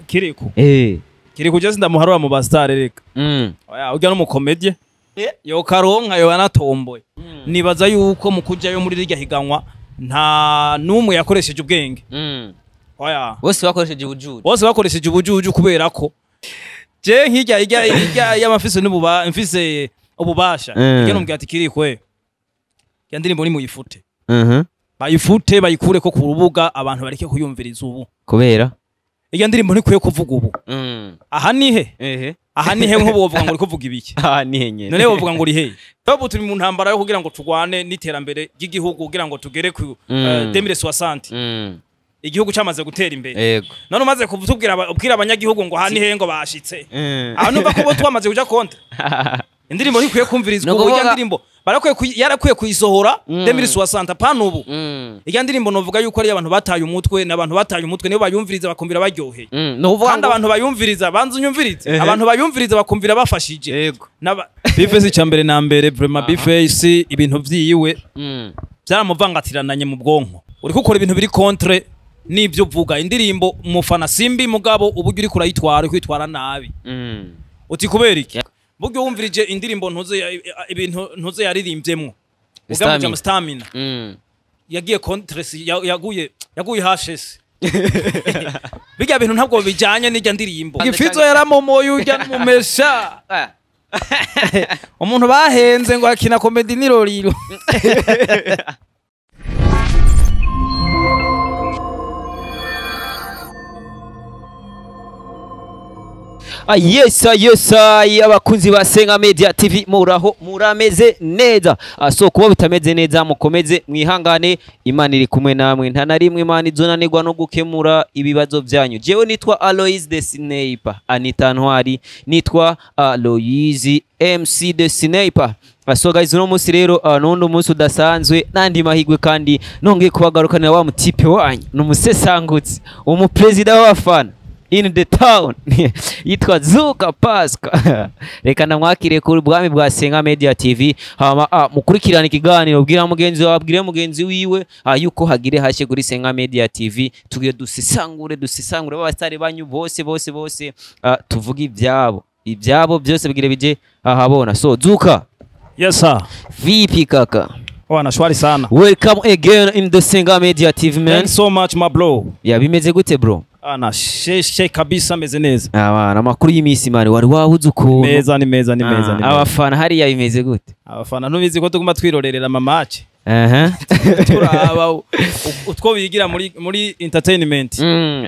Kiriku. Kiriku je sindamuharura mu ba star reka. Oya urya n'umukomedie. Yo karonka yo anatomboye. Nibaza yuko mu kujayo muri rirya higanwa nta numwe yakoresheje ubwenge. Oya. Bose bakoresheje ubujuju. Bose bakoresheje ubujuju kubera ko je nkijya ijya ijya y'amafise n'ububa mfise ububasha. Ijya numbwira ati Kiriku we. Ya ndirimbo ni muyifute. Bayifute bayikure ko ku rubuga abantu bareke kuyumviriza ubu. Kubera iyo ndirimbo ntikwiye kuvuga ubu. Aha nihe? Aha nihe nko bovuga ngo uri kuvuga ibiki? Aha nihe nyene. None bovuga ngo uri he? Twebwe turi mu ntambara yo kugira ngo tugwane n'iterambere ry'igihugu kugira ngo tugere ku 2060. Igihugu cyamaze gutera imbere. Yego. None umaze kutubwira ubwira abanyagihugu ngo aha nihe ngo bashitse. Aha numva ko bo twamaze kuja kontra. Indirimbo ntikwiye kumvirizwa ubu, iyo ndirimbo barakwiye yarakwiye kuyisohora 2060 pana ubu. Iyo ndirimbo novuga yuko ari abantu bataye umutwe n'abantu bataye umutwe nibo bayumviriza bakumvira baryoheye. Kandi abantu bayumviriza banze unyumvirize abantu bayumviriza bakumvira bafashije. Yego. Bface icambere na mbere vraiment Bface ibintu vyiwe byaramuvangatiranye mu bwonko. Uri gukora ibintu biri contre n'ivyo uvuga. Indirimbo umufana simbi mugabo uburyo uri kurayitwara uri kwitwara nabi. Uti kubera iki? Buryo wumvirije indirimbo ntuze ibintu ntuze yaririmbyemwo ugamije stamina yagiye contre yaguye HS bijya bintu ntabwo bijanye n'ijya ndirimbo. Ifizo yaramomoye ujya n'umumesha umuntu bahenze ngo akina comedy niroriro. Yes, yes, abakunzi ba Senga Media TV muraho murameze neza. So kuba bitameze neza mukomeze mwihangane, Imana iri kumwe namwe nta na rimwe Imana izonanirwa no gukemura ibibazo byanyu. Jewe nitwa Aloise the Sniper, Anita Ntwari, nitwa Aloise MC the Sniper. So guys, uno munsi rero nundi munsi udasanzwe nandi mahigwe kandi nongeye kubagarukanira wa mutipe wanyu numusesangutse umupresident w'abafana in the town yitwa Zuka Pascal. Reka namwakire ku bwami bwa Senga Media TV hama mukurikirana ikiganiro bwira mugenzi wawe abwire mugenzi wiwe yuko hagire hashe kuri Senga Media TV tugiye dusesangure abastari banyu bose bose bose tuvuga ibyabo byose bigire bije ahabona. So Zuka. Yes sir. Vipi kaka? Wana shwari sana. Welcome again in the Senga Media TV man. Thanks so much my bro. Ya bimeze gute bro? Ana sheshe kabisa meze neza. Abana amakuru y'imisi mani wari wabuze ukuntu. Meza ni meza ni meza ni. Abafana hariya bimeze gute? Abafana ntubizi ko tuguma twirorerera ama match. Turaba utwo bigira muri entertainment.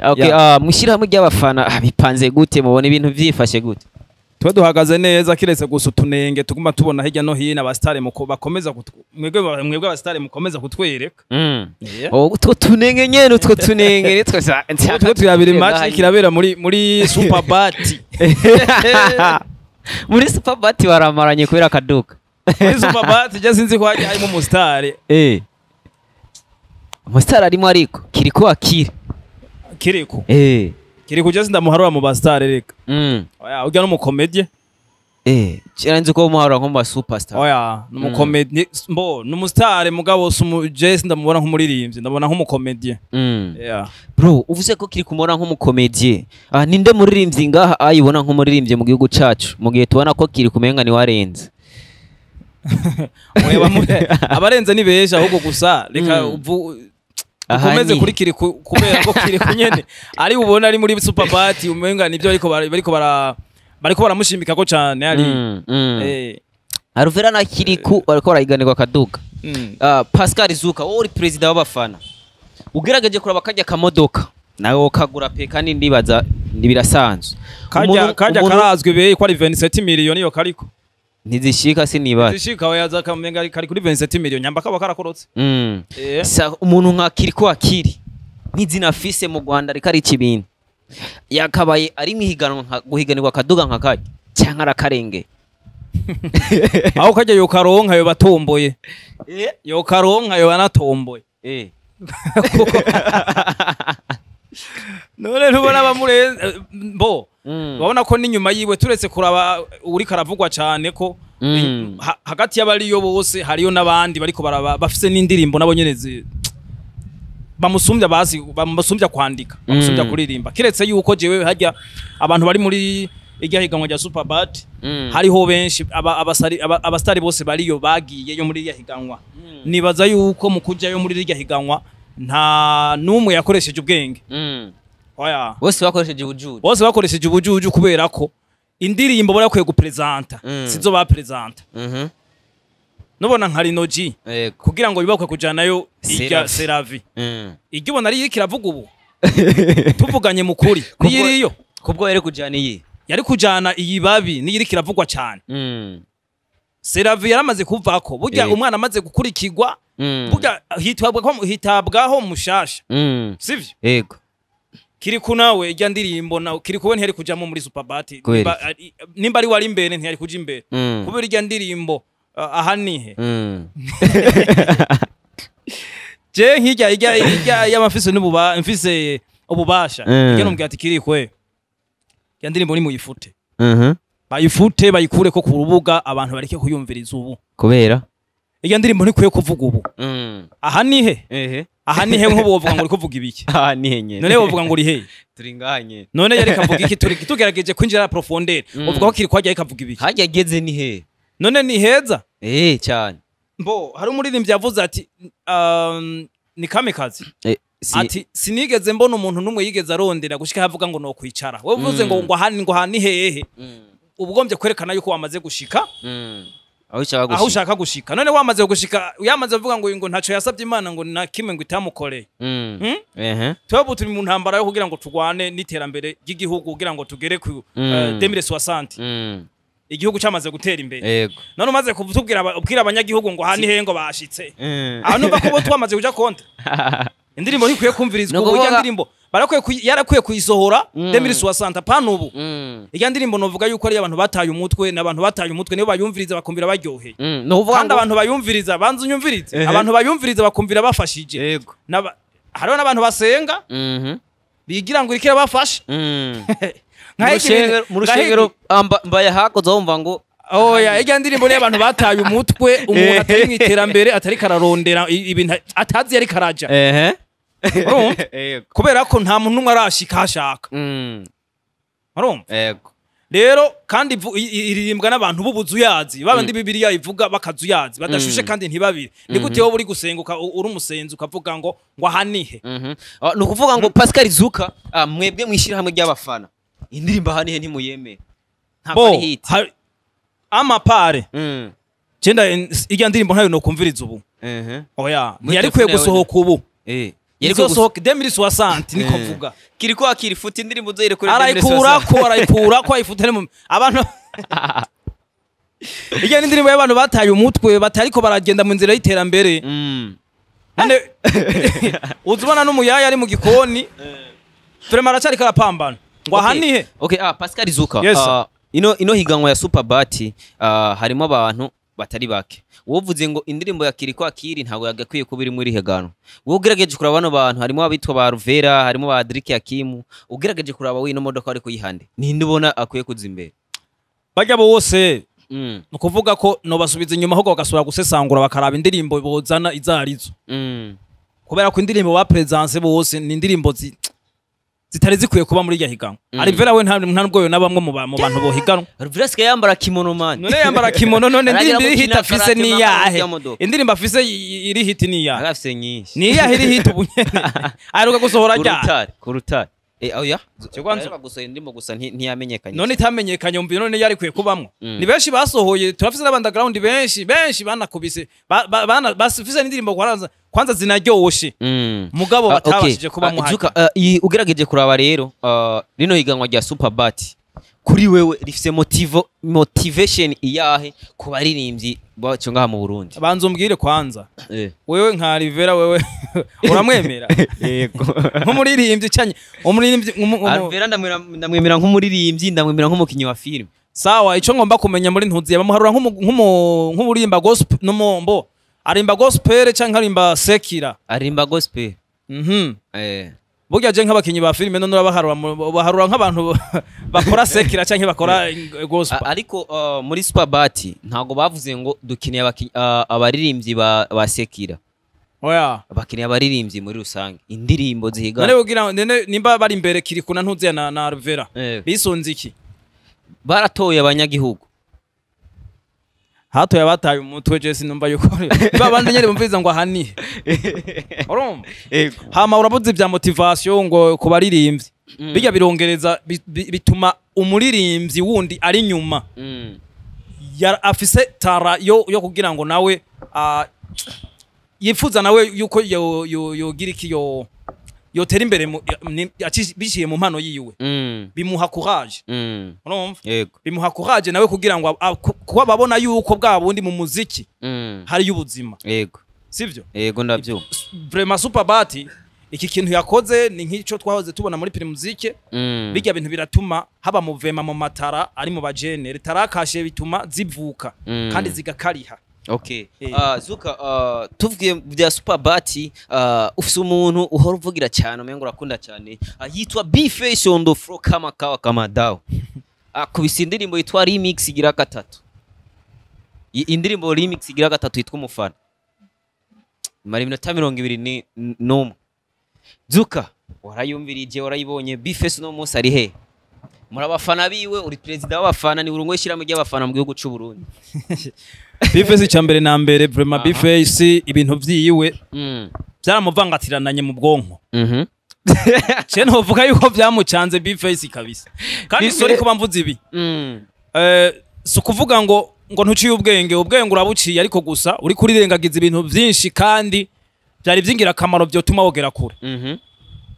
Okay, mushyirahamwe ry'abafana bipanze gute mubona ibintu vyifashe gute? Twe duhagaze neza kiretse gusa utunenge tuguma tubona hirya no hino abastare muko bakomeza mwebwe abastare mukomeza kutwereka. Utwo tunenge nyene utwo tunenge nitwe twe tuyabira match kirabera muri Superbat. Muri Superbat baramaranye kubera akaduka. Muri Superbat je sinzi ko harimo umustare. Umustare arimo ariko Kiriku akiri. Kiriku. Kiriku je sindamuharura mu ba star reka. Oya urya n'umukomedie. Kiranze ko muharura nko mu superstar. Oya n'umukomedie mbo n'umustar mugabo je sindamubona nk'umuririmbyi ndabona nk'umukomedie. Yeah. Bro uvuze ko Kiriku mubona nk'umukomedie. Ninde muririmbyi ngaha ayibona nk'umuririmbyi mu gihugu cacu mu gihe tubona ko Kiriku menga ni warenze. Oya abarenze ni besha ahubwo gusa reka ukomeze kuri Kiriku kubera ko Kiriku nyene ari ubona ari muri Superbat umenga nibyo bariko baramushimika ko cyane ari Aruvera na Kiriku bariko barayiganirwa kaduka. Pascal Zuka wowe uri president w'abafana ugerageje kuraba kajya kamodoka nawe ukagura pe kandi ndibaza ndibirasanzwe kajya karazwe be ko ari 27 million iyo kariko ntizishika sinibaza zishika oyaza kamenga kari kuri 27 million nyamba kaba karakorotse. Sa umuntu nka Kiriku akiri n'izina fise mu Rwanda reka ari ikibintu yakabaye ari mwihiganwa guhiganirwa kaduga nka kajya cyangwa arakarenge aho kajya yo karonka yo batomboye yo karonka yo banatomboye none ntubona bamurenze bo babona ko n'inyuma yiwe turetse kuraba uri karavugwa cyane ko hagati y'abariyo bose hariyo nabandi bariko baraba bafise n'indirimbo nabo nyene Bamusumbya, bazi bamusumbya kwandika, bamusumbya kuririmba, kiretse yuko jewe hajya abantu bari muri irya higanwa rya Superbat, hariho benshi abastari bose bariyo bagiye yo muri irya higanwa. Nibaza yuko mu kujayo muri irya higanwa nta numwe yakoresheje ubwenge. Oya. Bose bakoresheje ubujuju. Bose bakoresheje ubujuju, kubera ko indirimbo barakwiye gupresenta sizo bapresenta. Nubona nka Rinoji, kugira ngo bibakwe kujanayo irya Seravi. Seravi, iryo ubona ari kiravuga ubu, tuvuganye mu kuri, niyiriyo. Kubwo yari kujana iyi? Yari kujana iyi babi, niyo iriko iravugwa cyane. Seravi yaramaze kuvako burya. Umwana amaze gukurikirwa, burya hitabwaho mushasha, sivyo? Yego. Kiriku nawe ijya ndirimbo nawe Kiriku we ntiyari kujamo muri Superbat. Kubera Nimba ari wari imbere, ntiyari kuja imbere, kubera ijya ndirimbo aha nihe. Je nkijya ijya y'amafise n'ububa mfise ububasha, ijya numbwira ati: "Kiriku we, ijya ndirimbo ni muyifute." Bayifute, bayikure ko ku rubuga, abantu bareke kuyumviriza ubu. Kubera? Ijya ndirimbo ntikwiye kuvuga ubu. Aha nihe? Ehe. Aha nihe? Nk'ubu wovuga ngo uri kuvuga ibiki? Aha nihe nyene. None wovuga ngo uri hehe? Turi ngaha nyene. None yari kavuga iki? Turi tugerageje kwinjira profondeur, uvuga ko kiri kwajya kavuga ibiki? Hajya ageze ni he? None ni heza? Eh, cyane. Mbo hari umuririmbyi yavuze ati ni Kamikazi, Si. ati: "Sinigeze mbona umuntu n'umwe yigeze arondera gushika havuga ngo no kwicara." Wowe uvuze ngo aha ngo aha ni hehe? Uba ugombye kwerekana yuko wamaze gushika Aho ushaka aho gushika. ushaka gushika. None wamaze gushika, yamaze kuvuga ngo ntaco yasabye Imana, ngo na kimwe ngo itamukoreye. Hmm? Ehe. Twebwe turi mu ntambara yo kugira ngo turwane n'iterambere ry'igihugu, kugira ngo tugere ku 2060 igihugu cyamaze gutera imbere. None umaze kutubwira ubwira abanyagihugu ngo aha ni hehe, ngo bashitse aho, numva ko bo twamaze kuja contre. Indirimbo ntikwiye kumvirizwa Ni ubu. ukuvuga- Irya ndirimbo barakwiye yarakwiye kuyisohora 2060, apana ubu. Irya ndirimbo novuga yuko ari abantu bataye umutwe, n'abantu bataye umutwe nibo bayumviriza bakumvira baryoheye. Ni ukuvuga Kandi ngo abantu bayumviriza, banza unyumvirize, abantu bayumviriza bakumvira bafashije. Hariho n'abantu basenga bigira ngo iriko irabafasha. Mu mu rushengero mbaye hakoze wumva ngo Oya, irya ndirimbo niyo abantu bataye umutwe, umuntu atari mu iterambere, atari kararondera ibintu atazi yari karaja. Urumva? Yego. Kubera ko nta muntu n'umwe arashika ahashaka. Urumva? Yego. Rero kandi iririmbwa n'abantu b'ubuzuyazi, babandi Bibiliya ivuga bakazuyazi, badashushe kandi ntibabire. Ni gute wowe uri gusenga, uri umusenzi, ukavuga ngo aha nihe? Ah, ni ukuvuga ngo Pascal Zuka, mwebwe mwishyirahamwe ry'abafana, indirimbo aha nihe ntimuyemere, ntabwo Bo ari hit. Amapare genda, irya ndirimbo ntayo nokumviriza ubu. Oya, Muri ntiyari kwiye telefone yawe? gusohoka ubu. Yari kwiye Izosohoka 2060, niko mvuga. Kiriko akira ifuta indirimbo uzoyire kuri. Arayikura ko ayifuta ari mu abantu. Irya ni indirimbo y'abantu bataye umutwe, batariko baragenda mu nzira y'iterambere. None uza ubona n'umuyaya ari mu gikoni, turema aracariko arapambana ngo aha nihe. Okay, Pascal Zuka, Yes, sir. ino higanwa ya Superbat, harimo abantu batari bake. Wovuze ngo indirimbo ya Kiriko Akiri ntabwo yagakwiye kuba iri muri higanwa. Wowe ugerageje kuraba bano bantu, harimo abitwa ba Ruvera, harimo ba Adric Hakimu, ugerageje kuraba wino modoka ari kuyihande, ninde ubona akwiye kuza imbere? Bajya bose, ni ukuvuga ko nobasubiza inyuma ahubwo bagasubira gusesangura, bakaraba indirimbo bozana izo arizo, kubera ko indirimbo ba presence bose ni indirimbo zitari zikwiye kuba muri irya higanwa. Alivera we nta nubwo yo nabamwe mu bantu bohiganwa. Ruvera asigaye yambara kimono, man. None yambara kimono, none Aragira indirimbo iri hit gukina afise karate ni mpaka iyahe? mu modoka. Indirimbo afise iri hit ni iyahe? Arafise nyinshi. Ni iyahe iri hit ubu nyene aheruka gusohora ryari? Kurutare, kurutare. Oya. Kwanza- Aheruka gusohora indirimbo gusa ntiyamenyekanye. None itamenyekanye, umva, none yari kwiye kubamwo? Ni benshi basohoye, turafise n'abandagrawundi benshi benshi banakubise, bafise n'indirimbo kwanza zinaryoshe, mugabo batabashije kubamwo. Zuka, ugerageje kuraba rero, rino higanwa rya Superbat kuri wewe rifise motivation iyahe ku baririmbyi bacu ngaha mu Burundi? Banza umbwire kwanza, wewe nka Rivera, wewe uramwemera Yego. nk'umuririmbyi canye umuririmbyi Alvera ndamwemera nk'umuririmbyi, ndamwemera nk'umukinyi wa film. Sawa, ico ngomba kumenya muri ntuziye bamuharura nk'umurimba gospel n'umombo, arimba gospel canke arimba sekira? Arimba gospel. Burya je nk'abakinyi ba filime none urabaharura baharura nk'abantu bakora sekira canke bakora gospel? Ariko muri Superbat ntago bavuze ngo dukeneye abaririmbyi ba sekira. Oya. Bakeneye abaririmbyi muri rusange, indirimbo None zihigana. kugira none nimba bari imbere Kirikou na ntuziya na Alvera, bisunze iki? Baratoye abanyagihugu. Hatoye abataye umutwe. Je sinumva yuko niba abandi nyene bumviriza ngo ahanihe, urumva? Yego. Hama urabuze ibya motivation ngo ku baririmbyi, bijya birongereza bituma umuririmbyi wundi ari inyuma afise tara yo kugira ngo nawe yifuza nawe yuko yogira iki, yotera imbere biciye mu mpano yiwe, bimuha courage. Urumva? Yego. Bimuha courage nawe kugira ngo kuba babona yuko bwa bundi mu muziki hariyo ubuzima. Sivyo? Yego, ndabyumva. Vraiment, Superbat iki kintu yakoze ni nk'ico twahoze tubona muri Primusic. Bijya bintu biratuma haba muvema mu matara ari mu bajene ritarakashe, bituma zivuka kandi zigakariha. Okay. Zuka, tuvugiye bya Superbat, ufise umuntu uhora uvugira cyane, umengo urakunda cyane, yitwa B-Face on the floor, kama kawa kama dawa. Akubise indirimbo yitwa remix igira gatatu. Indirimbo remix igira gatatu yitwa Umufana. Imara iminota 21. Zuka, warayumvirije, warayibonye? B-Face no munsi ari he? Muri abafana biwe, uri perezida w'abafana, ni urungo ishyirahamwe ry'abafana mu gihugu c'u Burundi. B-Face, icya mbere na mbere, vraiment, B-Face ibintu vyiwe byaramuvangatirananye mu bwonko. Je novuga yuko byamucanze B-Face kabisa, kandi sorry kuba mvuze ibi. Si ukuvuga ngo ntuciye ubwenge, ubwenge urabuciye, ariko gusa uri kurirengagiza ibintu byinshi kandi byari by'ingirakamaro byotuma wogera kure.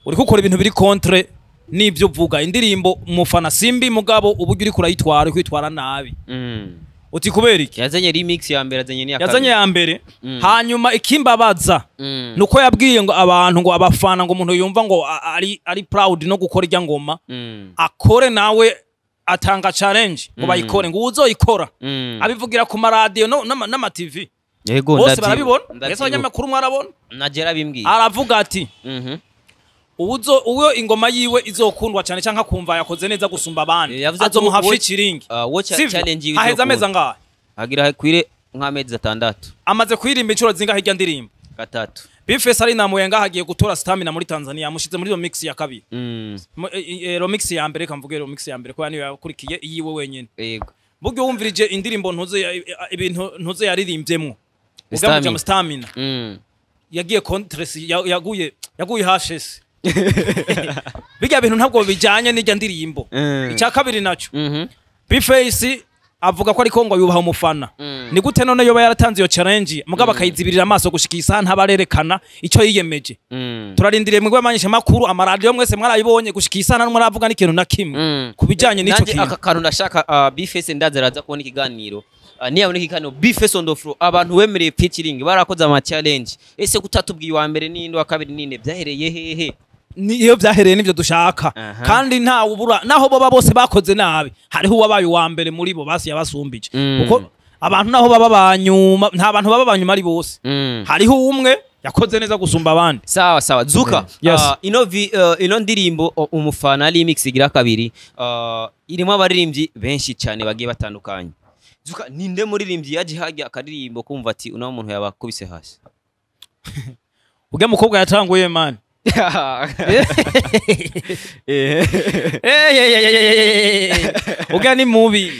Uri gukora ibintu biri contre n'ibyo uvuga. Indirimbo Umufana simbi, mugabo uburyo uri kurayitwara, uri kwitwara nabi. Uti kubera iki? Yazanye remix ya mbere, azanye n'iya Yazanye kabiri. Ya mbere. Hanyuma ikimbabaza nuko yabwiye ngo abantu, ngo abafana, ngo umuntu yumva ngo ari proud no gukora irya ngoma, akore nawe, atanga challenge ngo bayikore, ngo uzoyikora, abivugira ku maradiyo no n'ama TV. Yego. Bose Ndavyibuka. barabibona mbese? Ndavyibuka. Abanyamakuru mwarabona. Najera bimbwiye. Aravuga ati uwuzo uwo ingoma yiwe izokundwa cyane cyangwa akumva yakoze neza gusumba abandi, Yavuze ati azomuha featuring. Wo Sivyo? challenge yiwe Haheze amezi izokunda. angahe? Agira hakwire nk'amezi 6. Amaze kuririmba inshuro zingahe irya ndirimbo? Gatatu. B-Face ari namuye ngaha, agiye gutora Stamina muri Tanzania, amushize muri remix ya kabiri. Remix ya mbere, kamvuge remix ya mbere kubera niyo yakurikiye iyiwe wenyene. Buryo wumvirije indirimbo ntuze ibintu ntuze yariririmbyemwo Stamina. ugamije Stamina, yagiye contre, yaguye hashese. Bijya bintu ntabwo bijyanye n'ijya ndirimbo. Icya kabiri naco, B-Face avuga ko ariko ngo yubaha umufana. Ni gute none yoba yaratanze iyo challenge, mugabo akayizibirira amaso gushika isaha ntabarerekana icyo yiyemeje? Turarindiriye mwebwe abamenyesha makuru, amaradiyo mwese mwarayibonye, gushika isaha nta n'umwe aravuga n'ikintu na kimwe ku bijyanye n'ico Nanje kintu. Aka kantu ndashaka, B-Face ndaza araza kubona ikiganiro. Niyabona ikiganiro B-Face on the floor, abantu wemereye featuring barakoze ama challenge, ese kutatubwiye uwa mbere ninde, uwa kabiri ninde, byahereye hehe? Iyo byahereye nivyo dushaka. Kandi nta ubura naho boba bose bakoze nabi, hariho uwabaye uwa mbere muri bo basi yabasumbije, kuko abantu naho baba banyuma, nta bantu baba banyuma ari bose. Hariho umwe yakoze neza gusumba abandi. Sawa sawa, Zuka. Yes. Ino ndirimbo Umufana remix igira kabiri, irimo abaririmbyi benshi cyane bagiye batandukanye. Zuka, ninde muririmbyi yaje hajya akaririmbo kumva ati uno muntu yabakubise hasi? Urya mukobwa yatanguye, man. Urya ni mubi.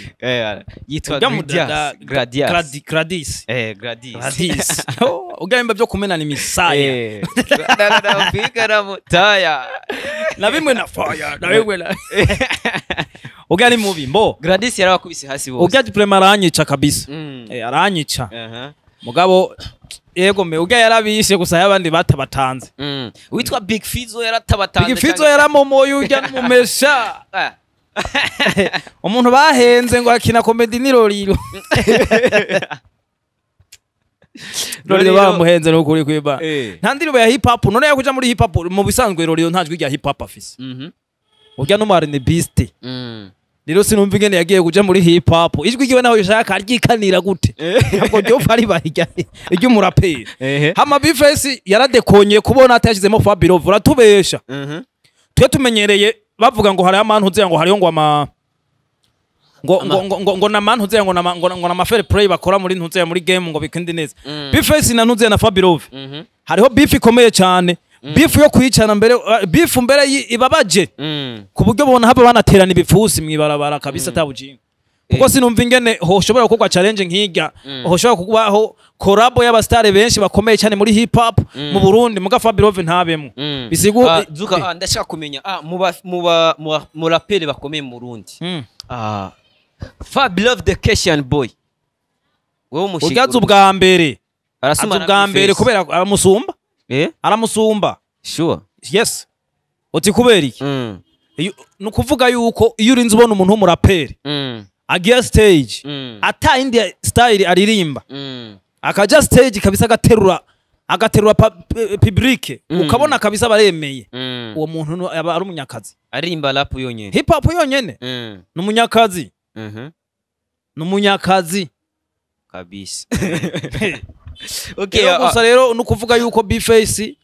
Yitwa Urya Gradias. mudada. Gradias. Gradis. Gradis. Gradis. Oh, urya bimba byo kumenana imisaya. Piga na mutaya. Na bimwe na fire, na bimwe na urya ni mubi mbo. Gradis yarabakubise hasi bose. Urya vraiment aranyica kabisa. Aranyica. Mugabo yego me urya yarabishe gusa y'abandi batabatanze. Witwa Big Fizzo yaratabatanze. Big Fizzo yaramomoye, urya n'umumesha. Umuntu bahenze ngo akina comedy ni Roriro. Roriro bamuhenze n'ukuri kwiba. Nta ndirimbo ya hip hop none yakuja muri hip hop. Mu bisanzwe Roriro nta jwi rya hip hop afise. Urya n'umu R&Biste. Rero sinumva ingene yagiye kuja muri hip hop, ijwi ryiwe naho yashaka aryikanira gute, ntabwo ryopfa riba iry'umuraperi. Hama B-Face yaradekonye kubona atashizemo Fabio, uratubesha. Twe tumenyereye bavuga ngo hariho amantu uziya, ngo hariho ngo ama ngo na mantu uziya, ngo na ma fair play bakora muri ntuziya, muri game, ngo bikindi neza. B-Face na ntuziya na Fabio Hariho beef ikomeye cyane, beef yo kwicana mbere, beef mbere ibabaje ku buryo bona haba banaterana ibipfusi mwibarabara kabisa, atabujinga, kuko sinumva ingene hoshobora gukorwa challenge nk'irya, hoshobora kubaho collabo y'abastare benshi bakomeye cyane muri hip hop mu Burundi, muga Fabelove ntabemo. Bisigu Zuka, ndashaka kumenya muba mu raperi bakomeye mu Burundi, Fab Love the Christian Boy, wewe umushikuru. Uryaza ubwa mbere. Arasuma. Aza ubwa mbere kubera aramusumba. Aramusumba. Sure? Yes. Uti kubera iki? Ni ukuvuga yuko iyo urinze ubona umuntu w'umuraperi agiye stage, ata indi style aririmba, akaja stage kabisa, agaterura public, ukabona kabisa baremeye, uwo muntu aba ari umunyakazi. Aririmba rap yonyene? Hip hop yonyene. Ni umunyakazi. Ni umunyakazi. Kabisa, okay. Rero gusa rero ni ukuvuga yuko B-Face,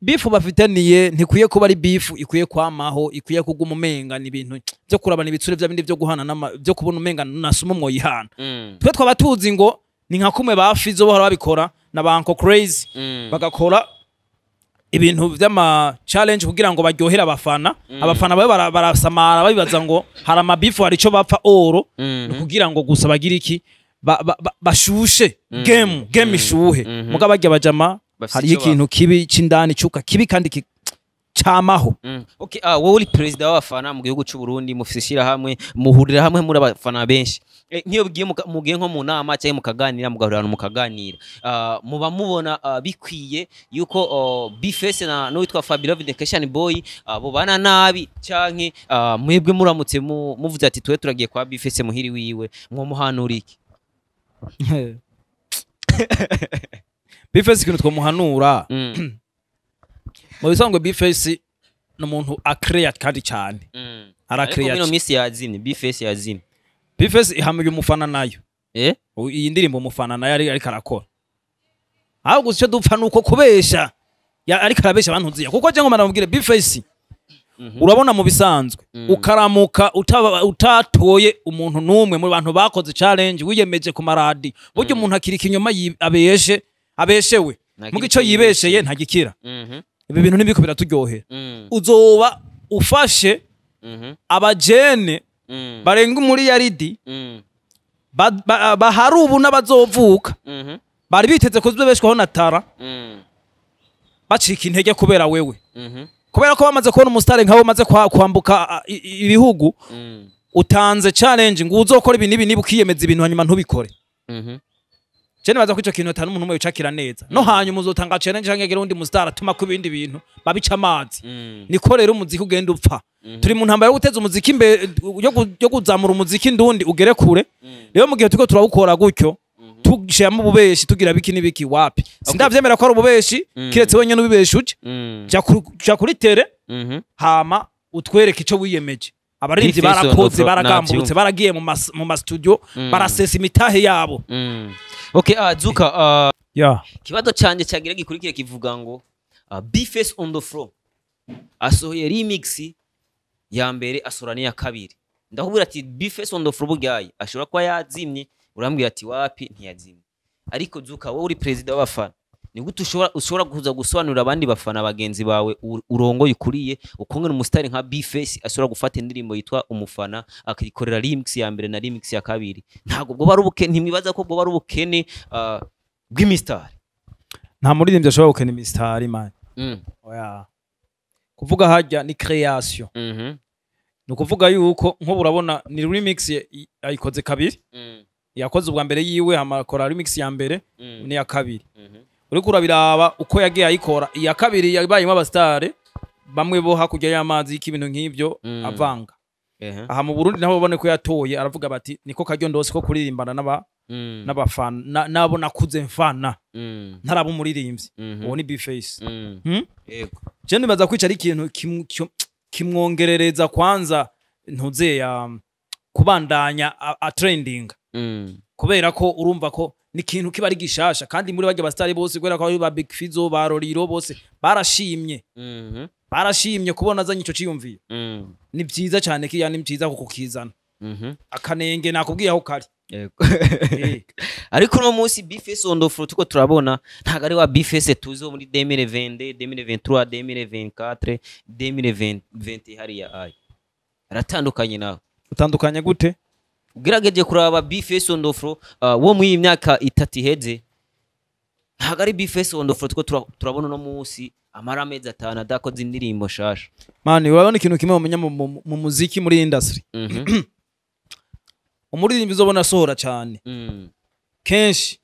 beef bafitaniye ntikwiye kuba ari beef ikwiye kwamaho, ikwiye kuguma umenga ni ibintu byo kurabana ibitsure, bya bindi byo guhana byo kubona umenga nasuma mwoyihana. Twe twaba tuzi ngo ni nka kumwe ba Fizo bahora babikora na ba Uncle Crazy, bagakora ibintu vy'ama challenge kugira ngo baryohere abafana. Abafana babe barasamara babibaza ngo hari ama beef, hari ico bapfa oro. Ni kugira ngo gusa bagire iki, bashushe game ishuhe. Muga barya bajama Bafise hariho ico. ikintu kibi c'indani, cuka kibi kandi camaho. Okay, wowe uri perezida w'abafana mu gihugu cy'u Burundi, mufise ishirahamwe, muhurira hamwe muri abafana benshi. Nk'iyo mugiye mugiye nko mu nama cyangwa mukaganira, mugahurira ahantu mukaganira, muba mubona bikwiye yuko Bface na n'uwitwa Fabio the Christian Boy bobana nabi, canke mwebwe muramutse muvuze ati twe turagiye kwa Bface muhiri wiwe, mwomuhanura iki? Bface, ikintu twomuhanura, mu bisanzwe Bface ni umuntu akreya kandi cyane. Arakreya. Ariko mino misi yazimye, Bface yazimye. Bface ihamuye umufana nayo. Iyi ndirimbo umufana nayo ariko arakora, ahubwo gusa icyo dupfa nuko kubesha ariko arabesha abantu nziya, kuko je ngoma namubwire Bface, urabona mu bisanzwe ukaramuka utatoye umuntu n'umwe mu bantu bakoze challenge wiyemeje ku maradi, burya umuntu akira ikinyoma abeshe abeshewe. Ntagira muga ico ico yibesheye yibesheye. Ntagikira. Ibi bintu ntibiko biraturyohera. Uzoba ufashe abajene barenga muri yaridi bahari ubu n'abazovuka bari biteze kuzobeshwaho na tara, bacika intege kubera wewe, kubera ko bamaze kubona umusitari nkawe umaze kwambuka ibihugu, utanze challenge ngo uzokora ibi n'ibi, niba ukiyemeza ibintu hanyuma ntubikore. Je nibaza ko ico kintu atari umuntu umwe wicakira neza, no hanyuma uzotanga challenge canke agire undi musitari atuma ko ibindi bintu babica amazi. Niko rero umuziki ugenda upfa. Turi mu ntambara yo guteza umuziki imbere, yo kuzamura umuziki ndundi ugere kure. Rero mu gihe turiko turawukora gutyo, tushiramo ububeshi, tugira biki n'ibiki, wapi, sindavyemera ko ari ububeshi, kiretse wenyene ubibesha uje. Ja kuri terrain, hama utwereke ico wiyemeje. Abaririmbyi Bface barakoze, Ondofro, baragamburutse, navyumva. baragiye mu ma studio, barasesa imitahe yabo. Okay, Zuka, Yeah. kibazo canje cyagira gikurikire kivuga ngo Bface on the floor asohoye remix ya mbere, asohora n'iya kabiri. Ndakubwira ati Bface on the floor buryaye ashobora kuba yazimye, urambwira ati wapi, ntiyazimye. Ariko Zuka, wowe uri perezida w'abafana, ni gute ushobora kuza gusobanurira abandi bafana bagenzi bawe urongoye, ukuriye, ukungene umusitari nka Bface ashobora gufata indirimbo yitwa Umufana akikorera remix ya mbere na remix ya kabiri? Ntabwo bwo bari ubukene? Ntimwibaza ko bwo bari ubukene bw'imisitari? Nta muririmbyi ashobora gukena imisitari, man. Oya, kuvuga harya ni creation. Ni ukuvuga yuko nk'ubu urabona ni remix ayikoze kabiri. Yakoze ubwa mbere yiwe, hama akora remix ya mbere n'iya kabiri. Uriko urabiraba uko yagiye ayikora, iya kabiri yabayemo abasitare bamwe bo hakurya y'amazi y'ibintu nk'ivyo, avanga. Aha mu Burundi nabo babone ko yatoye, aravuga bati niko karyo ndose ko kuririmbana n'abafana nabo nakuze mfana ntaraba umuririmbyi. Uwo ni Bface. Yego. Je nibaza kwica ari ikintu kimwongerereza kwanza ntuze ya kubandanya a trending, kubera ko urumva ko ni ikintu kiba ari gishasha, kandi muri barya basitari bose, kubera ko ari ba Big Fizzo, ba Roriro, bose barashimye, barashimye kubona azanye ico ciyumviye. Ni byiza cyane, kiriya ni byiza kuko kizana. Akanenge nakubwiye aho kari. Yego. Ariko uno munsi B-Face on the floor tuko turabona ntago ari wa B-Face tuzi wo muri 2022, 2023, 2024, 2020 hariya. Ayo aratandukanye nawe. Utandukanye gute? Ugerageje kuraba B-Face on the floor wo muri iyi myaka 3 iheze, ntago ari B-Face on the floor tuko turabona uno munsi amara amezi 5 adakoze indirimbo shasha. Mani, urabona ikintu kimwe mumenya mu muziki, muri industry, umuririmbyi uzobona asohora cyane kenshi,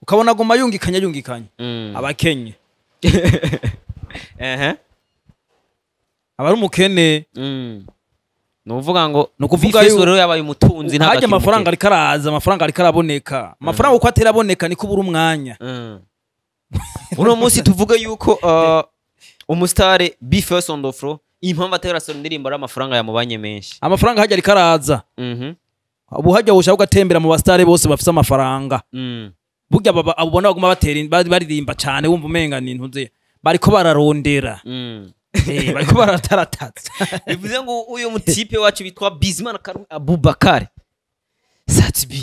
ukabona aguma yungikanya yungikanya, abakenye aba ari umukene. Ni ukuvuga ngo Ni ukuvuga B-Face rero yabaye umutunzi, ntabwo hajya akiri amafaranga umukene. Ariko araza amafaranga, ariko araboneka amafaranga. Uko atera aboneka niko ubura umwanya. Uno munsi tuvuge yuko umusitare B-Face on the floor, impamvu atera asohora indirimbo ari amafaranga yamubanye menshi. Amafaranga hajya ariko araza. Ubu hajya ushaka ugatembera mu basitare bose bafise amafaranga. Burya abo ubona baguma batera baririmba cyane, wumva umenga ni intuze bariko bararondera. Bariko barataratata. Bivuze ngo uyu mutipe wacu witwa Bizimana Karume Abubakar Sat-B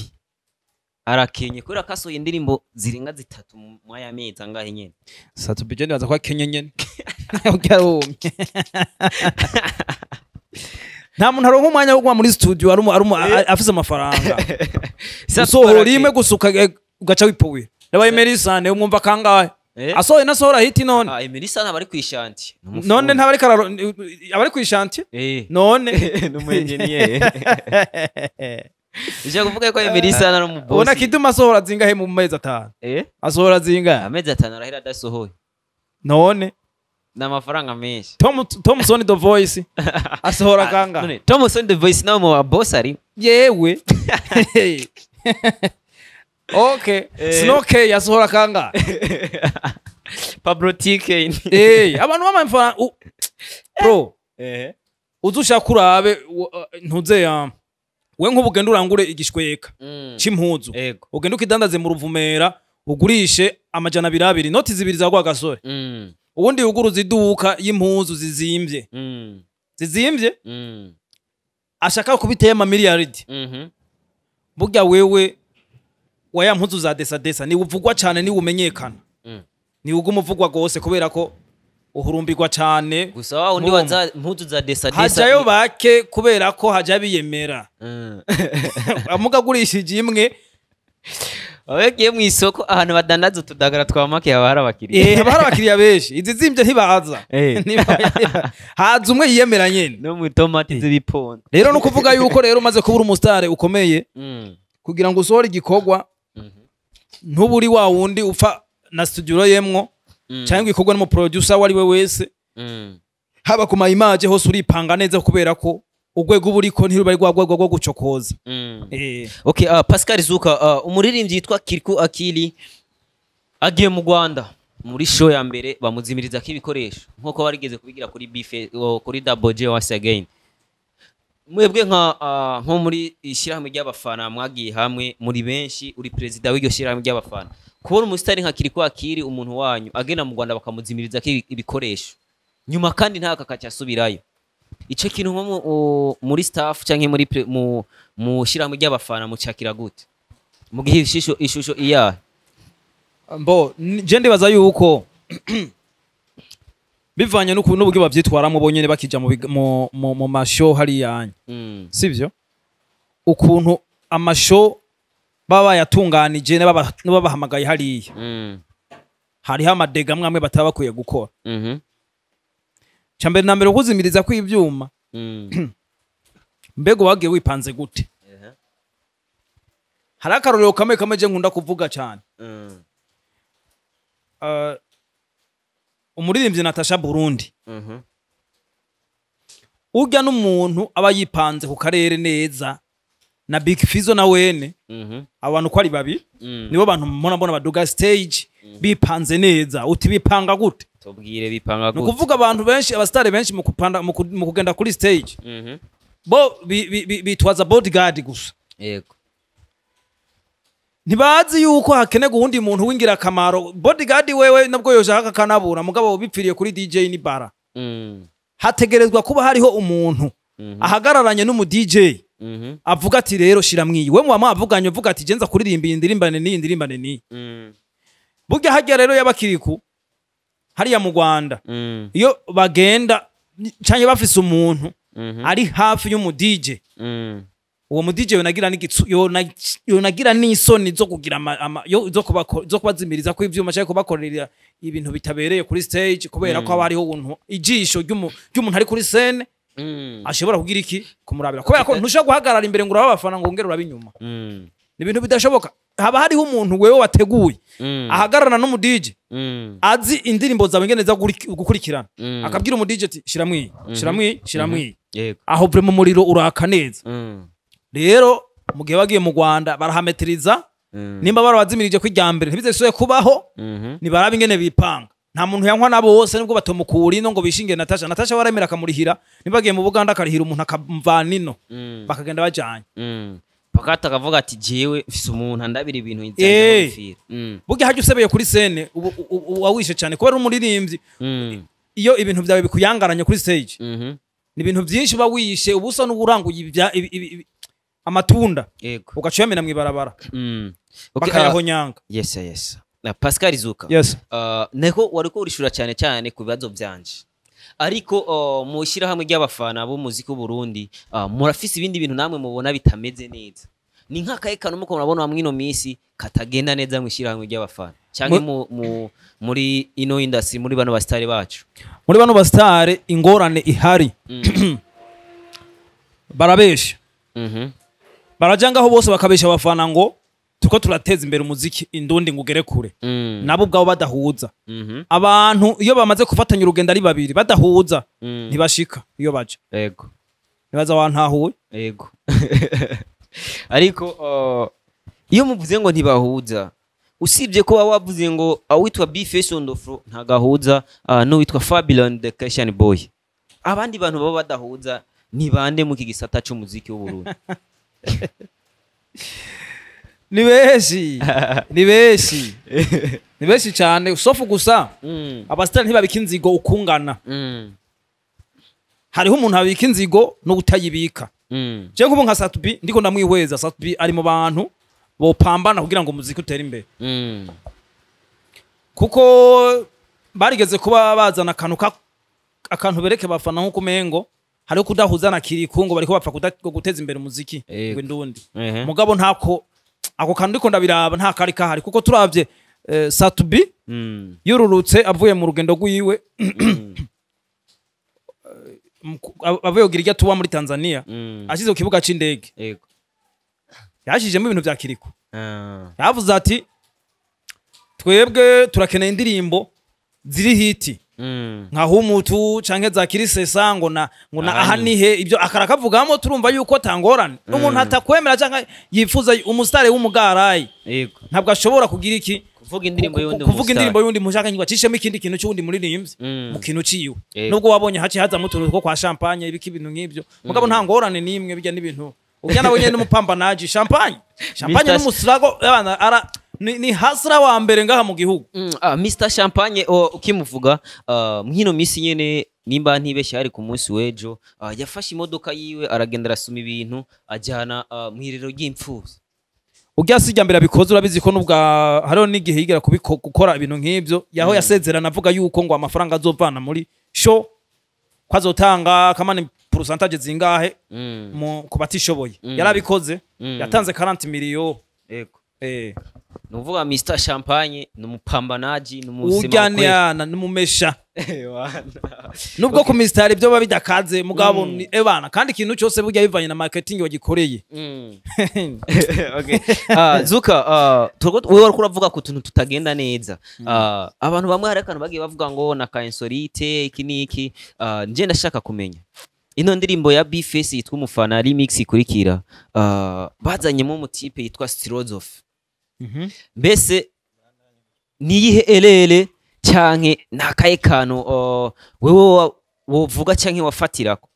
arakenye kubera ko asohoye indirimbo zirenga 3 mu aya mezi angahe nyene. Sat-B je nibaza ko akenye nyene, yarumye. Nta muntu aronka umwanya wo kuguma muri studio ari afise amafaranga. Usohora rimwe gusa ugaca wipowera. Reba Emery Sane, umwumva kangahe? Asohoye nasohora hit none. Ah, Emery Sane aba ari kw'ishantier. None ntabari kararo abari kw'ishantier? None N'umu engineer. Ushaka kuvuga ko Emery Sane ari umubosi? Ubona Kidum asohora zingahe mu mezi 5? Asohora zingahe? Amezi 5 arahera adasohoye. None Ni amafaranga menshi. Thompson the Voice asohora kangahe? None Thompson the Voice nawe mu boss ari? Yewe, okay. Snoke yasohora kangahe? Pablo TK. Abantu b'amafaranga, bro, uze ushaka urabe ntuze ya we, nk'ubu ugenda urangure igishweka c'impuzu, ugenda ukidandaze mu Ruvumera, ugurishe 200, noti zibiri za gasore. Ubundi yuguruza iduka y'impuzu zizimvye, zizimvye, ashaka kubiteye amamiliyaridi. Burya wewe wa ya mpuzu za desa desa ni uvugwa cane, ni umenyekana, ni uguma uvugwa gose kubera ko uhurumbirwa cane. Gusa wa undi Murumva. wa za mpuzu za desa desa Hajayo bake kubera ko haja biyemera. Amuga agurishije imwe. Wagiye mu isoko ahantu badandaza utudagara twa make, haba hari abakiriya. Haba hari abakiriya benshi. Izi zimvye ntibaza. Haza umwe yiyemera nyene. No mu itomati z'ibipondo. Rero no kuvuga yuko rero umaze kubura umusitare ukomeye, kugira ngo usohore igikorwa, ntuburi wa wundi upfa na studio yemwo cyangwa igikorwa n'umuproducer uwo ari we wese, haba ku ma image hose uripanga neza kubera ko urwego uba uriko ntiruba ari rwa rwego rwo gucokoza. Okay, Pascal Zuka, umuririmbyi yitwa Kirikou Akili agiye mu Rwanda muri show ya mbere bamuzimiriza ko ibikoresho nkuko barigeze kubigira kuri Bife kuri Double J once again. Mwebwe nka nko muri ishyirahamwe ry'abafana mwagiye hamwe muri benshi, uri perezida w'iryo shyirahamwe ry'abafana, kubona umusitari nka Kirikou Akili, umuntu wanyu, agenda mu Rwanda bakamuzimiriza ko ibikoresho nyuma kandi ntaka akaca asubirayo, ico kintu nko muri staff canke muri mu shyirahamwe ry'abafana mucakira gute, mu gihe ishusho iyahe? Mbo je ndibaza yuko bivanye n'ukuntu n'uburyo bavyitwaramo bonyene bakija mu big- mu mu, mu mashow hariya, sivyo, ukuntu amashow baba bayatunganije n'ababahamagaye hariya, hariho amadega amwe amwe bataba bakwiye gukora. Cya mbere na mbere, kuzimiriza kw'ibyuma, mbega wagiye wipanze gute? Hari akarorero kamwe kamwe je nkunda kuvuga cyane. Umuririmbyi Natasha Burundi, urya n'umuntu aba yipanze ku karere neza, na Big Fizzo na wene. Abantu uko ari babiri nibo bantu mbona mbona baduga stage bipanze neza. Uti bipanga gute? Tubwire, bipanga Ni gute? ukuvuga abantu benshi, abasitari benshi, mu kupanda mu kugenda kuri stage, bo bitwaza bodyguard gusa. Ntibazi yuko hakenerwa uwundi muntu w'ingirakamaro. Bodyguard wewe nabwo yoshaka akanabura, mugabo bipfiriye kuri DJ ni bara. Hategerezwa kuba hariho umuntu. Ahagararanye n'umu DJ, avuga ati: "Rero shira mwiyi." We muba mwavuganye, uvuga ati: "Genza kuririmba iyi ndirimbane n'iyi ndirimbane n'iyi." Burya hajya rero y'abakiriku hariya mu Rwanda, iyo bagenda canke bafise umuntu ari hafi y'umu DJ, uwo mu DJ yonagira n'igitsu, yonagira n'isoni zo kugira zo kubazimiriza ko ivyuma cyangwa kubakorera ibintu bitabereye kuri stage, kubera ko haba hariho ubuntu ijisho ry'umuntu ari kuri scene ashobora kugira iki kumurabira, kubera ko ntushobora guhagarara imbere ngo urabe abafana ngo wongere urabe inyuma. Ni ibintu bidashoboka. Haba hariho umuntu wewe wateguye ahagararana n'umu DJ, azi indirimbo zawe ingene za gukurikirana, akabwira umu DJ ati: "Shira mwiyi, shira mwiyi, shira mwiyi." Aho vraiment umuriro uraka neza. Rero mu gihe bagiye mu Rwanda barahametiriza, nimba barabazimirije ko irya mbere ntibizesubire kubaho, nibaraba ingene bipanga. Nta muntu yankwa na bose, nubwo batomukura ino ngo bishinge Natasha. Natasha waremera akamurihira, nimba agiye mu Buganda akarihira umuntu akamvana ino, bakagenda bajanye. Pakata akavuga ati: "Jewe mfise umuntu andabira ibintu nzajya." Burya hajya usebeye kuri scène uba wishe cyane, kubera umuririmbyi, iyo ibintu byawe bikuyangaranye kuri stage, ni ibintu byinshi uba wishe, uba usa n'uburanguye amatunda, ugaca uyamena mw'ibarabara, Okay, bakayahonyanga. Yes, na Pascal Zuka. Yes. Neko wariko urishura cyane cyane ku bibazo byanje, ariko mu ishyirahamwe ry'abafana b'umuziki w'u Burundi, murafise ibindi bintu namwe mubona bitameze neza. Ni nk'akahe kantu muko murabona mw'ino minsi katagenda neza mu ishyirahamwe ry'abafana cyangwa muri ino industry, muri bano basitari bacu? Muri bano basitare ingorane ihari, barabesha. Baraja ngaho bose bakabesha abafana ngo turiko turateza imbere umuziki indundi ngo ugere kure, nabo ubwabo badahuza. Abantu iyo bamaze gufatanya urugendo ari babiri badahuza, ntibashika iyo baja. Nibaza wantahuye. Yego, ariko iyo muvuze ngo ntibahuza, usibye ko waba wavuze ngo awitwa B-Face on the floor ntagahuza n'uwitwa Fabulon the Christian Boy, abandi bantu baba badahuza ni bande mu iki gisata c'umuziki w'u Burundi? Ni benshi, ni benshi, ni benshi cyane, sauf gusa abasitari ntibabika inzigo ukungana. Hariho umuntu abika inzigo no kutayibika. Je nkubu nka Sat-B, ndiko ndamwihweza, Sat-B ari mu bantu bopambana kugira ngo umuziki utere imbere, kuko barigeze kuba bazana akantu akantu bereke bafana nkuko umengo hariho kudahuza na Kiriku, ngo bariko bapfa guteza imbere umuziki w'indundi. Mugabo ntako ako kantu ndiko ndabiraba nta kari kahari, kuko turavye Sat-B yururutse avuye mu rugendo rwiwe, avuye kugira irya tuba muri Tanzania, ashize ku kibuga c'indege, yashijemo ibintu vya Kiriku. Yavuze ati: "Twebwe turakeneye indirimbo ziri hit nka Humutu canke za Kirisesa," ngo na Aha aha ni. Nihe ibyo akarakavugamo, turumva yuko tangorane umuntu atakwemera canke yifuza umusitari w'umugarayi, ntabwo ashobora kugira iki? Kuvuga indirimbo y'undi Kuvuga mustar. indirimbo y'undi mushaka ngo acishemo ikindi kintu cy'uwundi muririmbyi mu kintu ciwe. Nubwo wabonye haci hazamo utuntu two kwa champagne, ibiki, ibintu nk'ibyo, mugabo nta ngorane n'imwe. Bijya n'ibintu urya nawe nyene n'umupambanaji champagne, champagne n'umusirago abana ara ni hasra wa mbere ngaha mu gihugu. Mr Champagne, ukimuvuga, mwino misi nyene, nimba ntibeshye hari ku munsi w'ejo, yafashe imodoka yiwe aragenda arasuma ibintu ajyana mw'irero ry'imfuvyi. Urya si irya mbere abikoze, urabizi ko nubwa hariho n'igihe yigera gukora ibintu nk'ibyo, yaho yasezerana avuga yuko ngo amafaranga azovana muri show ko azotanga kamani pourcentage zingahe ku batishoboye. Yarabikoze, yatanze 40 miliyo. Ni ukuvuga Mr Champagne ni umupambanaji, ni umuzima. Urya ni n'umumesha, nubwo ku misitari byo biba bidakaze, mugabo ni ebana, kandi ikintu cyose burya bivanye na marketing wagikoreye. Okay. Zuka, wewe wariko uravuga ku tuntu tutagenda neza. Abantu bamwe hari akantu bagiye bavuga ngo na ka insolite iki n'iki. Nje ndashaka kumenya ino ndirimbo ya B-Face yitwa Umufana remix ikurikira, bazanyemo umutipe yitwa Strozof. Mbese niyihe erere canke nakaye kantu wewe wovuga canke wafatirako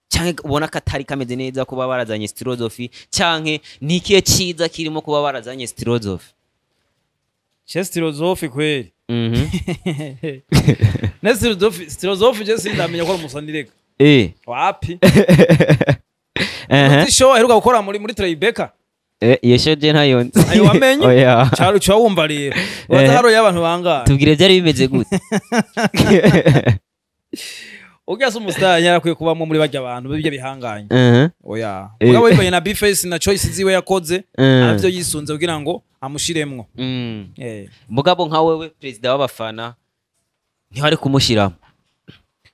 canke ubona katari kameze neza kuba barazanye Strozofi, canke ni ikihe ciza kirimo kuba barazanye Strozofi? Che Strozofi kweli. Ne Strozofi, Strozofi je sindamenya ko ari umusanireka. Wapi? Show aheruka gukora muri Tribeca. Iyo show je ntayo nzi. Ayo wamenye? Oya. Cyaro cyo wumva rero. Waza haro y'abantu bangahe? Tubwire byari bimeze gute? Ugasa umustar yarakwiye kubamo muri bajya abantu bibye bihanganye. Oya. Mugabo bivanye na B-Face na Choice ziwe yakoze, avyo yisunze kugira ngo amushiremwo. Mugabo nka wewe president w'abafana ntihari kumushiramo.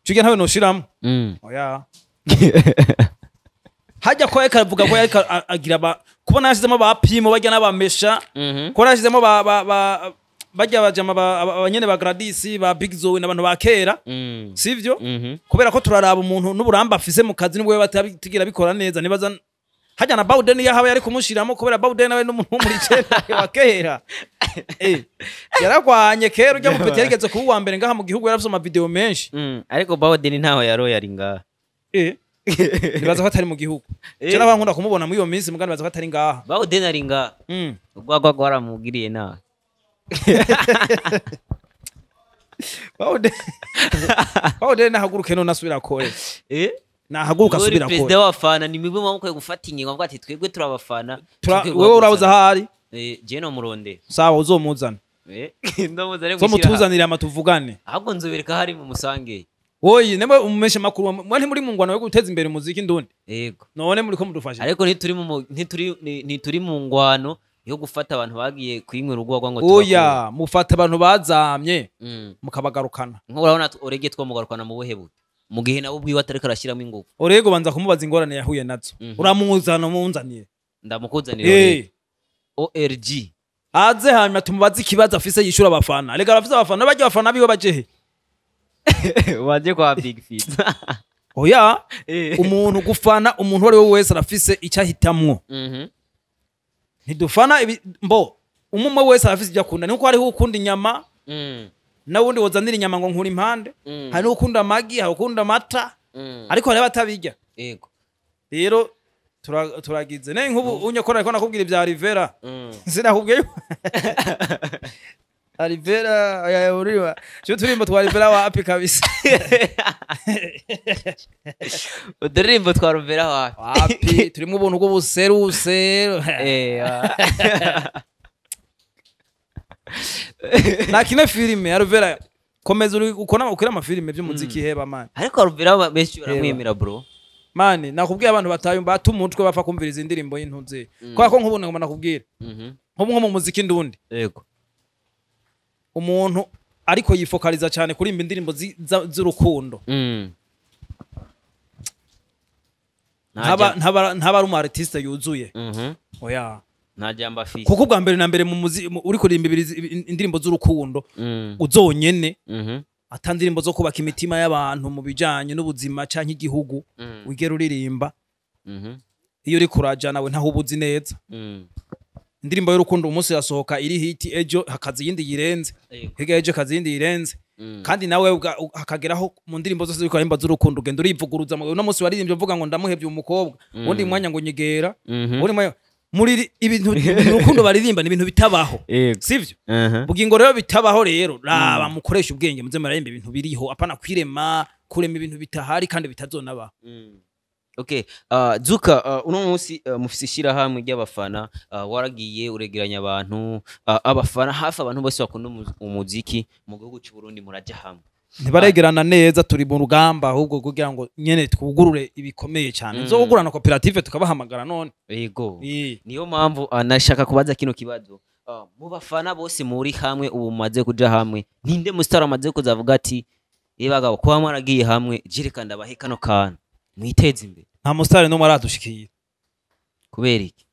Cyo ntawe noshiramo. Oya. Hajya ko eka avuga ko yariko agira ba kubona yashizemo ba pimo bajya n'abamesha, ko yashizemo ba bajya bajama abanyene ba Gradis ba Big Zoe n'abantu ba kera, sivyo? Kubera ko turaraba umuntu n'uburamba afise mu kazi nibwo batabigira bikora neza, nibaza hajya na Bawden yahawe yari kumushiramo kubera Bawden nawe n'umuntu muri cenda wa kera. Yaragwanye kera ujya mu peti yarigeze kuba uwa mbere ngaha mu gihugu, yarafise ama video menshi. Ariko Bawden ntaho yaroye ari ngaha. Nibaza ko atari mu gihugu. Je nabankunda kumubona muri iyo minsi mugani baza ko atari ngaha. Bawden ari ngaha. Ugwagwa gwaramugiriye nawe. Bawden nahaguruke none asubira kore. Nahaguruka asubira kore. President w'abafana ni mibwe mwamukoye gufata ingingo avuga ati twebwe turabafana. Wewe urabuza ahari? Je no muronde. Sawa uzomuzana. Ndamuzane gushyira. Zomutuzanira amatuvugane. Ahubwo nzobereka hari mu musange. Oyi nemwe umumeshe makuru mwe ntimuri mu ngwano yo guteza imbere umuziki ndundi. Yego. None muri ko mudufashe. Ariko ntituri mu ngwano yo gufata abantu bagiye kwinywera urwagwa ngo tubakure. Oya, mufata abantu bazamye mukabagarukana. Nko urabona Orege twamugarukana mu buhe buke. Mu gihe nabo ubwiwe atariko arashiramo ingufu. Orege banza kumubaza ingorane yahuye nazo. Uramuzana munzanire. Ndamukuzanira Orege. ORG. Aze hanyuma tumubaze ikibazo afise yishura abafana. Rega arafise abafana bajye abafana biwe bajehe. Waje kwa Big Fit. Oya, umuntu gufana umuntu wari wese arafise icyahitamwo. Ntidufana mbo umumwe wese arafise ibyo akunda. Nkuko hariho ukunda inyama, nawundi wozanira inyama ngo nkura impande, hari ukunda amagi, hari ukunda amata, ariko hari abatabirya. Yego. Rero turagize. Ne nkubu unyakora ariko nakubwira ibya Rivera. Sinakubwiye. Rivera aya uriwa. Cyo turimbo twa Rivera wapi kabisa. Udurimbo twa Rivera wapi? Wapi turimo ubuntu bwo buseruse. Nakine filime ya Rivera komeza uri ukona ukira amafilime by'umuziki heba man. Ariko Rivera benshi baramwemera bro. Mani nakubwiye abantu batayumba atumutwe bapfa kumviriza indirimbo y'intuze. Kwa ko nkubona ngoma nakubwira. Nko mu muziki ndundi. Yego. Umuntu ariko yifokaliza cyane kuri imbi indirimbo z'urukundo. Ntaba ari umu artiste yuzuye. Oya. Nta jambo afise. Kuko ubwa mbere na mbere mu muziki uri kurimba indirimbo z'urukundo uzonyene ata ndirimbo zo kubaka imitima y'abantu mu bijanye n'ubuzima canke igihugu wigera uririmba. Iyo uri kuraja nawe ntaho ubuzi neza. Indirimbo y'urukundo umunsi yasohoka iri hit, ejo hakaza yindi yirenze, higa ejo kaza yindi yirenze. Kandi nawe hakageraho mu ndirimbo zose ziko arimba z'urukundo ugenda urivuguruza. Uno munsi waririmbye uvuga ngo ndamuhevye umukobwa, undi mwanya ngo nyegera, undi mwanya muri ibintu urukundo baririmba ni ibintu bitabaho, sivyo? Bugingo rero bitabaho rero raba mukoresha ubwenge muze murarimba ibintu biriho, apana kwirema kurema ibintu bitahari kandi bitazonabaho. Okay, Zuka, uno munsi mufise ishirahamwe ry'abafana, waragiye uregeranya abantu, abafana hafi abantu bose bakunda umuziki mu gihugu cy'u Burundi muraje hamwe. Ntibaregerana neza, turi mu rugamba ahubwo kugira ngo nyene twugurure ibikomeye cyane. Nzogugurana koperative tukabahamagara none. Yego. Niyo mpamvu nashaka kubaza kino kibazo. Mu bafana bose muri hamwe ubu mumaze kuja hamwe, ninde mustar amaze kuzavuga ati yebagabo kuba mwaragiye hamwe jireka ndabahe kano kantu mwiteze imbere? Nta mustar n'umwe aradushikiye. Kubera iki?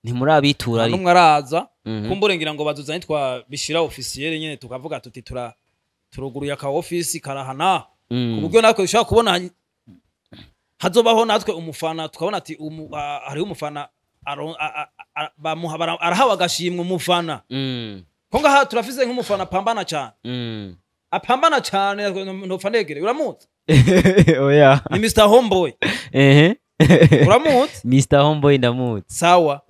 Ntimurabitura ari. N'umwe araza kumbure ngira ngo bazuzanye twabishira officiel nyene tukavuga tuti turuguruye aka office karahana, ku buryo natwe dushobora kubona hazobaho natwe umufana tukabona ati hariho umufana bamuha arahawe agashimwe umufana. Ko ngaha turafise nk'umufana apambana cyane. Apambana cyane ntopfa negere uramuzi? Oya. Ni Mr Homeboy. Uramuzi? Mr Homeboy ndamuzi. Sawa.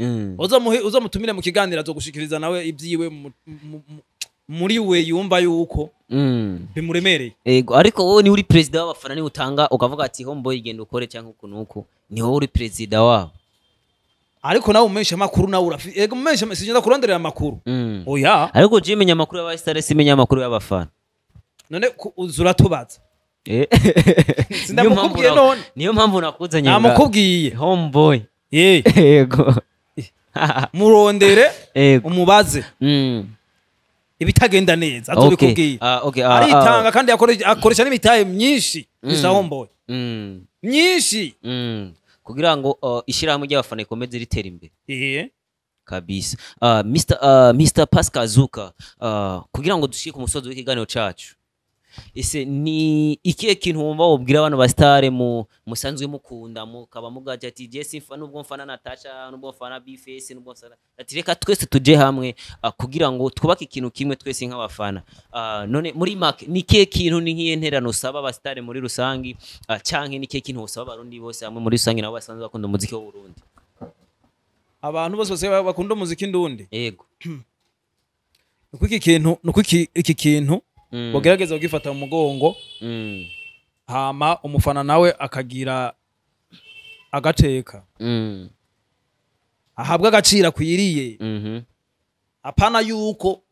Uzomutumire mu kiganiro azogushikiriza nawe ibyiwe muri we yumva yuko Bimuremereye. Ego, ariko wowe ni uri president w'abafana, ni utanga ukavuga ati homeboy genda ukore cyangwa uku nuku, ni wowe uri president wabo. Ariko nawe umesha amakuru, nawe urafi, ego umesha, sinjya kuronderera amakuru. Oya. Ariko je menya amakuru y'abasitare, simenya amakuru y'abafana. None uzura tubaza. Sindamukubwiye none. Niyo mpamvu nakuzanye. Namukubwiye. Homeboy. Yego. Murondere umubaze. Ibitagenda neza azobikubwiye. Okay. Aritanga kandi akoresha n'imitahe myinshi Mr Homeboy. Myinshi. Kugira ngo ishyirahamwe ry'abafana ikomeze ritera imbere. Kabisa. Mr Pascal Zuka, kugira ngo dushike ku musozo w'ikiganiro cacu. Ese ni ikihe kintu wumva wobwira abantu ba star mu musanzwe mukunda mukaba mugaje ati je simfa nubwo mfana Natasha, nubwo mfana Bface, nubwo mfana, ati reka twese tuje hamwe kugira ngo twubake ikintu kimwe twese nk'abafana. None muri mark ni ikihe kintu, ni nkiye nterano usaba aba star muri rusangi, canke ni ikihe kintu usaba abarundi bose hamwe muri rusangi nabo basanzwe bakunda umuziki w'u Burundi? Abantu bose bakunda umuziki ndundi. Yego. Nuko iki kintu, nuko iki kintu bogerageza kugifata mu mugongo. Hama umufana nawe akagira agateka. Ahabwa agaciro akwiriye. Apana yuko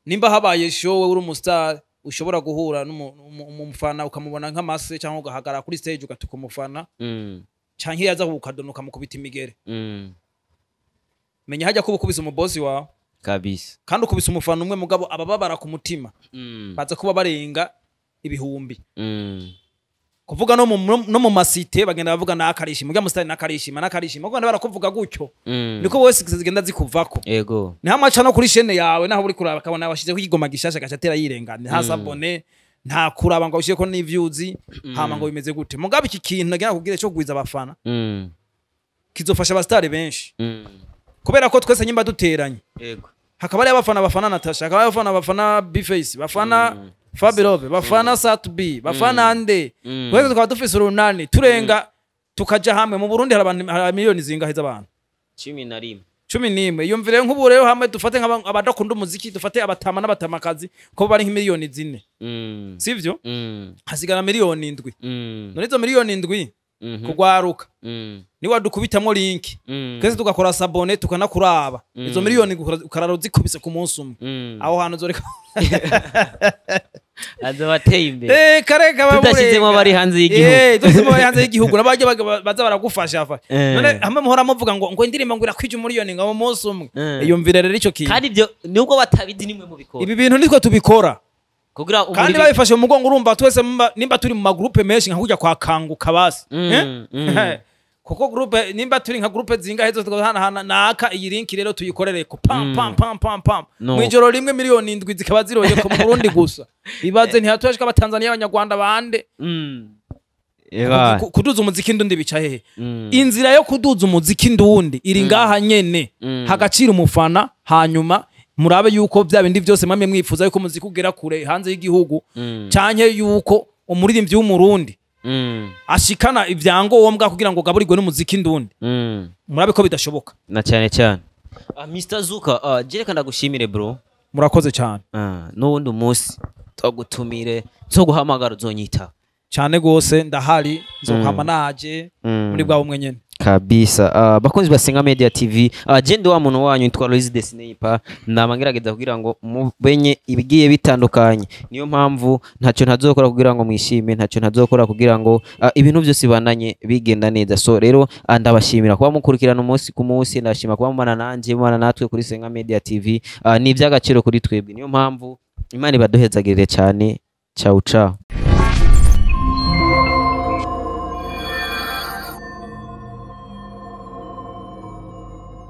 nimba habaye show uri umustar ushobora guhura n'umufana ukamubona nk'amase, cyangwa ugahagarara kuri stage ugatuka umufana. Canke yaza kukadonuka mukubita imigere. Menya hajya kubukubisa umubosi wawe. Kabisa. Kandi ukubisa umufana umwe mugabo abababara ku mutima. Baza kuba barenga ibihumbi. Kuvuga no mu masite bagenda bavuga nakarishima, ujya musitari nakarishima, nakarishima, kuko barakuvuga gutyo. Niko wese zigenda zikuvako. Yego. Ni hamwe aca no kuri chaîne yawe naho uri kuraba akabona washizeho ikigoma gishasha gacatera yirengana, nta sabone, nta kuraba ngo ushire ko ni views, hama ngo bimeze gute. Mugabo iki kintu nagira kubwire cyo kugwiza abafana. Kizofasha abastari benshi. Kubera ko twese nyimba duteranye. Yego. Hakaba ari abafana bafana Natasha, hakaba ari abafana bafana Bface, bafana Fabirove, bafana Sat-B, bafana Ande. Twese tukaba dufise urunani turenga tukaja hamwe. Mu Burundi hari abantu, hari miliyoni zingahe z'abantu? 11. 11. Yumvire nk'ubu rero hamwe dufate nk'abadakunda umuziki, dufate abatama n'abatamakazi ko bari nk'imiliyoni 4. Sivyo? Hasigara miliyoni 7. None izo miliyoni 7 kugwaruka. Ni wadukubitamwo link. Twese tugakora sabone tukanakuraba. Izo miliyoni ukarara uzikubise ku munsi umwe. Aho hantu zoreka. Azobateye imbere. Kareka tudashizemo bari hanze y'igihugu. Tudashizemo bari hanze y'igihugu nabajye baza baragufasha fa. None hamwe muhora muvuga ngo indirimbo ngo irakwije umuriyoni ngo mu munsi umwe. Iyumvire rero ico kintu. Kandi ibyo nubwo batabizi nimwe mubikora. Ibi bintu nitwe tubikora. Kugira kandi babifashe mu mugongo, urumva twese nimba turi mu magroupe menshi nka kujya kwa kanguka basi. Kuko groupe nimba turi nka groupe zingahe zo hana naka iyi link rero tuyikorere ko pam pam pam pam pam. Mwijoro rimwe miliyoni 7 zikaba ziroye ko mu Burundi gusa. Ibaze ntihatoshika abatanzania abanyarwanda bande. Kuduza umuziki ndundi bica hehe? Inzira yo kuduza umuziki ndundi iri ngaha nyene. Hagacira umufana, hanyuma murabe yuko bya bindi byose mwamye mwifuza yuko umuziki ugera kure hanze y'igihugu, canke yuko umuririmbyi w'umurundi ashikana ivyangombwa kugira ngo gaburirwe n'umuziki ndundi. Murabe ko bidashoboka. Na cyane cyane. Mr Zuka, jereka ndagushimire bro. Murakoze cyane. N'uwundi munsi twagutumire, nzoguhamagara uzonyita. Cyane gose ndahari, nzokwama naje muri bwa bumwe nyene. Kabisa. Bakunzi basenga Media TV, je ndi wa muntu wanyu nitwa Aloys the Sniper, nabangerageza kugira ngo mubenye ibigiye bitandukanye. Niyo mpamvu ntacyo ntazokora kugira ngo mwishime, ntacyo ntazokora kugira ngo ibintu byose bananye bigenda neza. So rero ndabashimira kuba mukurikirana umunsi ku munsi, ndashima kuba mubana nanje, mubana natwe kuri Senga Media TV. Ni iby'agaciro kuri twebwe. Niyo mpamvu Imana ibaduhezagirire cyane. Ciao ciao.